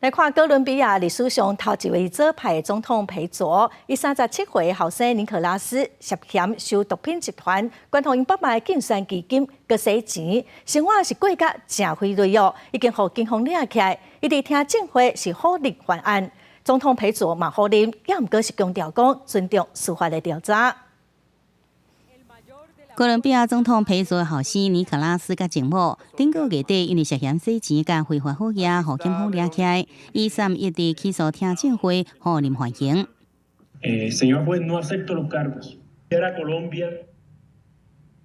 來看哥倫比亞歷史上頭一位左派總統裴卓，伊37歲後生尼可拉斯涉嫌收毒品集團捐予𪜶百萬競選基金，閣洗錢，生活是過甲誠揮霍哦，已經予警方掠起來。伊佇聽證會是否認犯案，總統裴卓嘛否認，也毋過是強調講尊重司法的調查。哥倫比亞總統裴卓後生尼可拉斯佮前某，頂個月底因為涉嫌洗錢佮非法好額，予檢方掠起來，伊31佇起訴聽證會否認犯行。 Señor juez, no acepto los cargos. A Colombia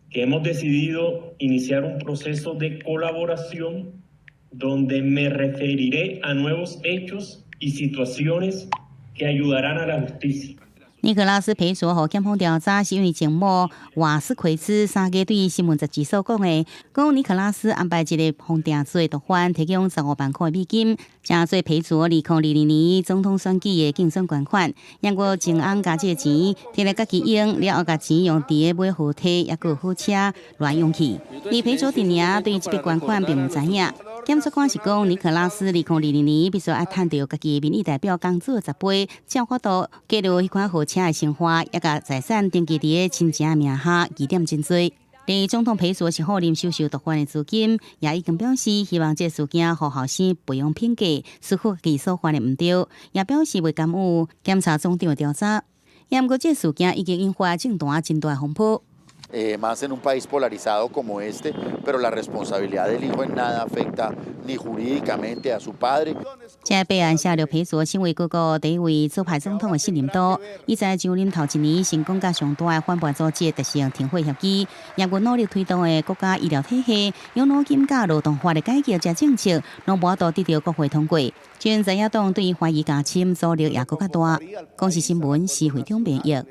que hemos decidido iniciar un proceso de colaboración donde me referiré a nuevos hechos y situaciones que ayudarán a la justicia. 尼可拉斯裴卓予檢方調查，是因為前某瓦斯奎茲3月對新聞雜誌所講的，講尼可拉斯安排一個予定罪毒販提供15萬塊美金，成做裴卓2022年總統選舉的競選捐款。毋過前翁共這个錢摕來家己用，了後共錢用佇咧買豪宅，抑閣好車亂用去。而裴卓陣營對這筆捐款並毋知影。檢察官是講，尼可拉斯2022年必須愛趁著家己民意代表工資10倍，才有法度過著彼款豪車的生活，抑共財產登記佇咧親情名下，疑點真濟。而總統裴卓是否認收受毒販的資金，也已經表示希望這事件予後生培養品格，思考家己所犯的毋對，也表示袂干預檢察總長的調查。也毋過，這事件已經引發政壇真大風波。 Más en un país polarizado como este, pero la responsabilidad del hijo en nada afecta ni jurídicamente a su padre。這弊案寫著裴卓成為各國第一位左派總統的信任度。伊在就任頭一年成功佮上大的反叛組織達成停火協議，也閣努力推動的國家醫療體系、養老金佮勞動法的改革這政策，攏無法度得著國會通過。前在野黨對伊懷疑加深，阻力也閣較大。公視新聞施惠中編譯。